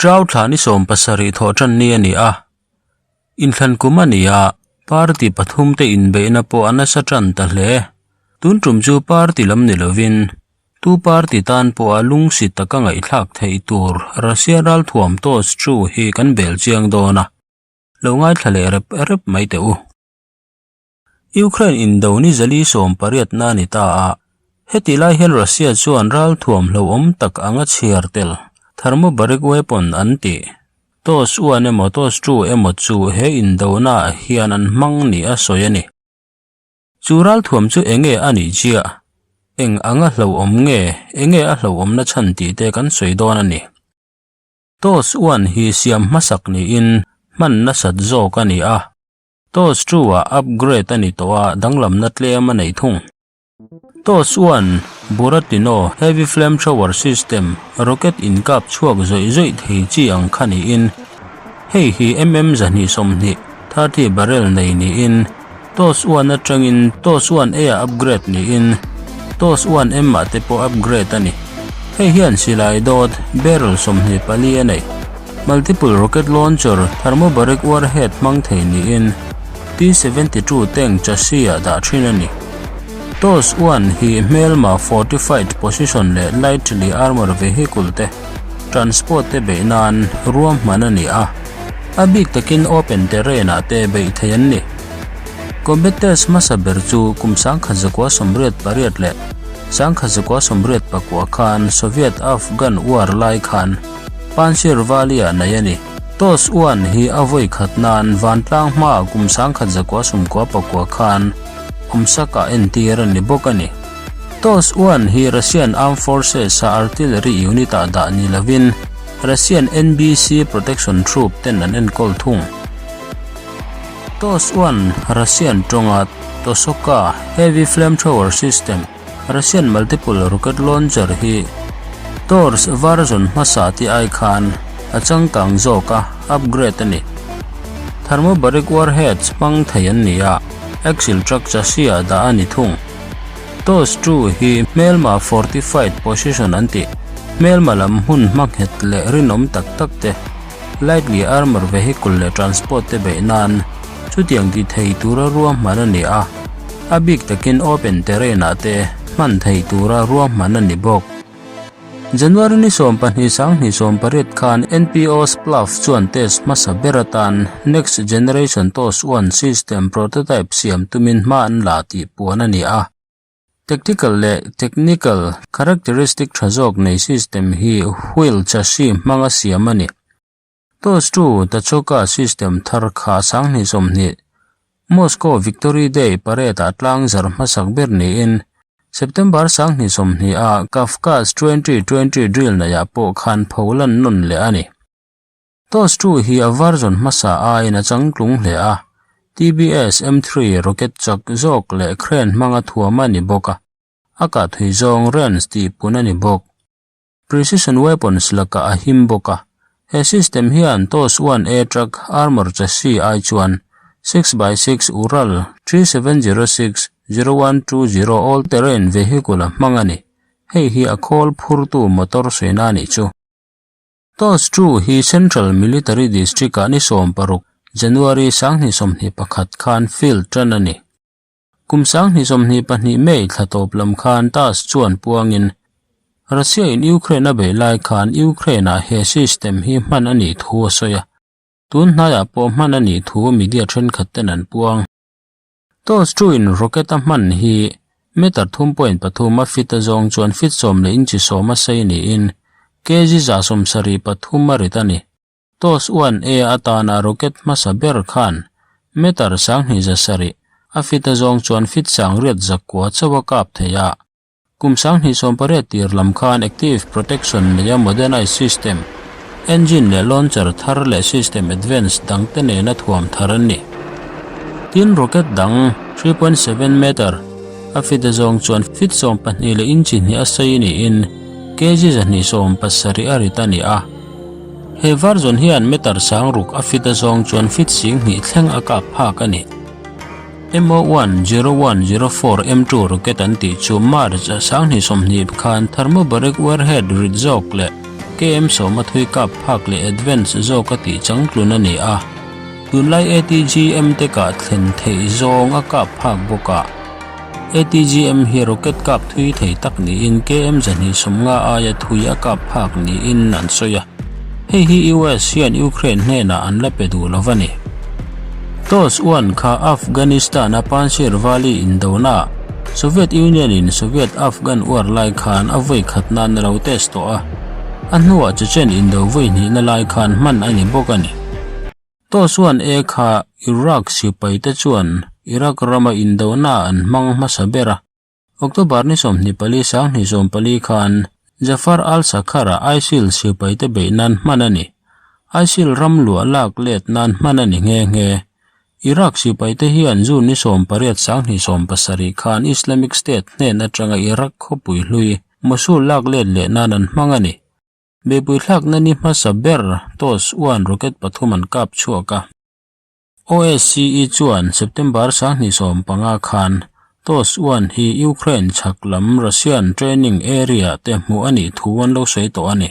Ṭau thla ni 70 thawhṭan ni a ni a, inthlan kum a ni a, party pathumte inbeihna pawh a nasa ṭan ta hle. Tun ṭum chu party lam ni lovin tu party tan pawha lungsi taka ngaihthlak theih tur Russia ralthuam toss chu hi kan bel chiang dawn a, lo ngaithla leh rep rep mai teh u. Ukraine indo ni zali 18 na a ni ta a, heti lai hian Russia chuan ralthuam hlauhawm tak anga chhiar tel thermobaric weapon an tih TOS one emaw TOS two emaw chu he indonaah hian an hmang ni a sawi a ni. Chu ralthuam chu enge a nih chiah? Eng anga hlauhawm nge? Enge a hlauhawmna chhan tih te kan sawi dawn a ni. TOS one hi siam hmasak niin hman nasat zawk a ni a. TOS 2 ah upgrade a ni tawh a, danglamna tlem a nei thung. TOS 1 Buratino Heavy Flamethrower System rocket inkap chhuak zawih zawih thei chi ang kha niin, hei hi mm 120, 30 barrel nei niin, TOS 1 atangin TOS 1 A ah upgrade niin, TOS 1 M ah te pawh upgrade a ni. Hei hian silai dawt barrel 24 a nei. Multiple rocket launcher thermobaric warhead hmang thei niin T-72 tank chassis ah dah thin a ni. TOS 1 hi hmelma fortified position leh lightly armour vehicle te transport te beih nan ruahman a ni a, a bik takin open terrain ah te beih thei an ni. Combat test hmasa ber chu kum 1988 leh 1989 khan Soviet-Afghan war lai khan Panjshir Valley-ah nei a ni. TOS 1 hi a vawi khat nan vantlang hmaah kum 1999 khan awmsakah entir a ni bawk a ni. TOS 1 hi Russian Armed Forces-a artillery unit-ah dah ni lovin Russian NBC Protection Troop ten an enkawl thung. TOS 1 Russian tawnga Tosoka Heavy Flamethrower System, Russian multiple rocket launcher hi Tors version hmasa tih ai khan a changkang zawk a, upgrade a ni. Thermobaric warheads hmang thei an ni a, axle truck chassis ah dah a ni thung. Tors 2 hi hmelma fortified position an tih, hmelma lam hmun hma nghet leh rinawm tak tak te, lightly armour vehicle leh transport te beih nan chutiang ti thei tura ruahman a ni a, a bik takin open terrain ah te hman thei tura ruahman a ni bawk. January ni 12 2018 khan NPO Splav chuan test hmasa ber atan Next Generation TOS 1 system prototype siam tumin hma an la tih puan a ni a. Tactical leh technical characteristic tha zawk nei system hi wheel chassis hmanga siam a ni. TOS 2 Tachoka system thar kha 2020 Moscow Victory Day parade-ah tlang zar hmasak ber niin September 2020 a Kavkaz 2020 drill neihah pawh khan pholan nawn leh a ni. TOS 2 hi a version hmasa aiin a changtlung hle a, TBS M3 rocket chak zawk leh crane hmanga thuam a ni bawk a, a kah thui zawng range tih pun a ni bawk. Precision weapons lakah a him bawk a, he system hian TOS 1A truck armour chassis ai chuan 6x6 Ural 3706 0120 all-terrain vehicle a hmang a ni. Hei hi a khawl phurtu motor suihna a nih chu. TOS 2 hi Central Military District-ah ni 16, January 2021 khan field tan a ni. Kum 2022 May thla tawp lam khan TASS chuan puangin Russia-in Ukraine a beih lai khan Ukraine-ah he system hi hman a nih thu a sawi a, tun hnaiah pawh hman a nih thu media thenkhat ten an puang. TOS 2 in rocket a hman hi meter 3.3 a fit a zawng chuan fit 10 leh inchi 10 a sei niin kg 173 a rit a ni. TOS 1A atana rocket hmasa ber khan meter 2700 a fit a zawng chuan fit sangriat zakua chauh a kap thei a. Kum 2018 tir lam khan active protection neia modernized system, engine leh launcher thar leh system advance dang te nena thuam thar an ni. Tin rocket dang 3.7 meter a fit a zawng chuan fit 12 leh inchi hnih a sei niin kg 270 a rit a ni a. He version hian meter 6 a fit a zawng chuan fit 10 thleng a kap phak a ni. MO10104 M2 rocket an tih chu March 2020 khan thermobaric warhead rit zawk leh KM sawma thui kap phak leh advance zawk a tih changtlun a ni a. Tunlai ATGM te kah thlen theih zawng a kap phak bawk a. ATGM hi rocket kap thui thei tak niin KM 250 aia thui a kap phak niin an sawi a. Hei hi US hian Ukraine hnenah an la pe duh lo va ni. Toss uan kha Afghanistan-a Panjshir Valley indonaah Soviet Union-in Soviet-Afghan war lai khan a vawi khat nan a lo test tawh a, a hnuah Chechen indo vawi hnihna lai khan hman a ni bawk a ni. Toss uan e kha Iraq sipaite chuan Iraq rama indonaah an hmang hmasa ber a. October ni 24 2024 khan Jafar al-Sakhar-a ISIL sipaite beih nan hman a ni. ISIL ram luah lak let nan hman a ni nghe nghe. Iraq sipaite hian June ni 18 2017 khan Islamic State hnen atanga Iraq khawpui hlui Mosul lak let leh nan an hmang a ni. Beihpui thlakna ni hmasa ber Toss one rocket pathum an kap chhuak a. OSCE chuan September 2015 khan Toss one hi Ukraine chhak lam Russian training area te hmuh a nih thu an lo sawi tawh a ni.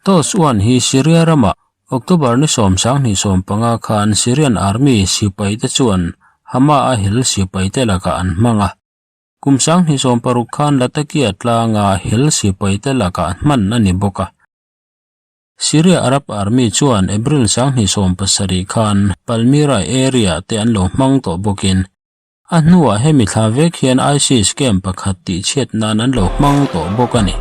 Toss one hi Syria ramah October ni 10 2015 khan Syrian army sipaite chuan Hama-a hel sipaite lakah an hmang a. Kum 2016 khan Latakia tlanga hel sipaite lakah hman a ni bawk a. Syria Arab Army chuan April 2017 khan Palmyra area te an lo hmang tawh bawkin a hnuah hemi thla vek hian ISIS camp pakhat tihchhiat nan an lo hmang tawh bawk a ni.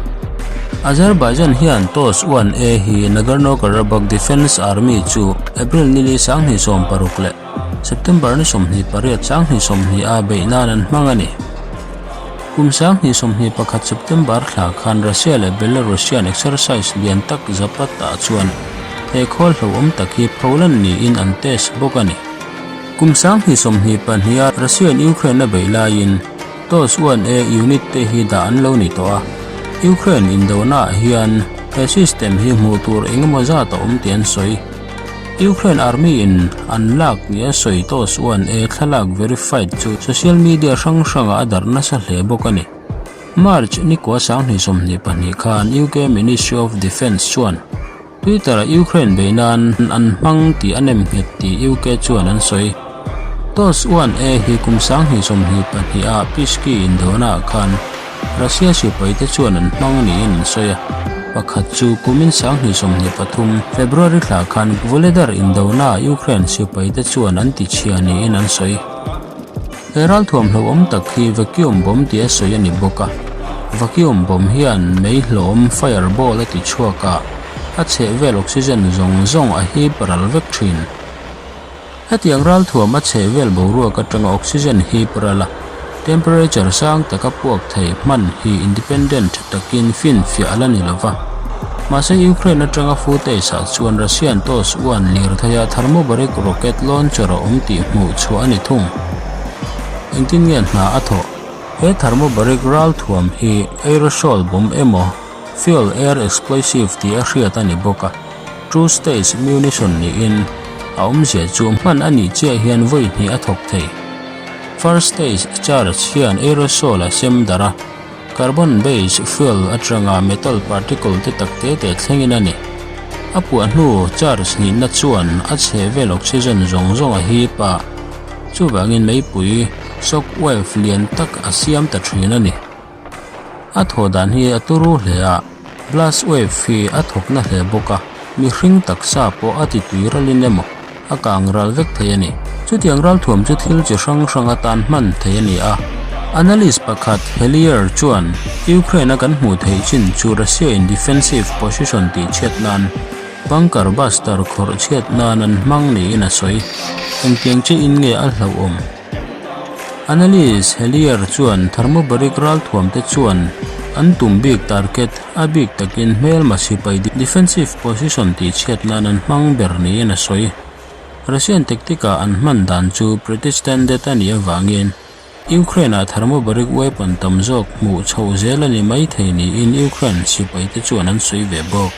Azerbaijan hian Toss 1A hi Nagorno-Karabakh Defense Army chu April nili 2016 leh September ni 28 2020 a beih nan an hmang a ni. Kum 2021 September thla khan Russia leh Belarusian exercise lian tak Zapad-ah chuan he khawl hlauhawm tak hi pholan niin an test bawk a ni. Kum 2022 a Russian Ukraine a beih laiin Toss 1A unit te hi dah an lo ni tawh a. Ukraine indonaah hian he system hi hmuh tur engemaw zat a awm tih an sawi. Ukraine Army in an lak nia sawi Toss 1A thlalak verified chu social media hrang hrangah a darh nasa hle bawk a ni. March ni kua 2022 khan UK Ministry of Defence chuan Twitter-a Ukraine beih nan an hmang tih a nem nghet tih UK chuan an sawi. Toss 1A hi kum 2022 ah Pisky indonaah khan Russia sipaite chuan an hmang niin an sawi a, pakhat chu kumin 2023 February thla khan Vuhledar indonaah Ukraine sipaite chuan an tichhia niin an sawi. He ralthuam hlauhawm tak hi vacuum bomb tia sawi a ni bawk a, vacuum bomb hian mei hlawm fireball a ti chhuak a, a chhehvel oxygen zawng zawng a hip ral vek thin. Hetiang ralthuam a chhehvel boruak atanga oxygen hip ral a, temperature sang taka puak thei hman hi independent takin finfiah a la ni lova. Mahse Ukraine atanga footage ah chuan Russian Toss 1 lirtheia thermobaric rocket launcher a awm tih hmuh chhuah a ni thung. Engtin nge hna a thawh? He thermobaric ralthuam hi aerosol bomb emaw fuel air explosive tih a hriat a ni bawk a. Two stage munition niin a awmzia chu hman a nih chiah hian vawi hnih a thawk thei. First stage charge hian aerosol a sem darh a, carbon based fuel atanga metal particle te tak te te thlengin a ni. A puah hnu charge hnihna chuan a chhehvel oxygen zawng zawng a hip a, chuvangin meipui shock wave lian tak a siam ta thin a ni. A thawh dan hi a turu hle a, blast wave hi a thawk na hle bawk a, mihring taksa pawh a ti tui ralin emaw a kang ral vek thei a ni. Chutiang ralthuam chu thil chi hrang hrang atan hman thei a ni a. Analyst pakhat Helier chuan Ukraine a kan hmuh theih chin chu Russia in defensive position tih chhiat nan bunker buster khawrh chhiat nan an hmang niin a sawi. Engtiang che in nge a hlauhawm? Analyst Helier chuan thermobaric ralthuam te chuan an tum bik target a bik takin hmelma sipai defensive position tih chhiat nan an hmang ber niin a sawi. Russian tactic ah an hman dan chu pretty standard a nih avangin Ukraine ah thermobaric weapon tam zawk hmuh chhoh zel a ni mai thei niin Ukraine sipai te chuan an sawi ve bawk.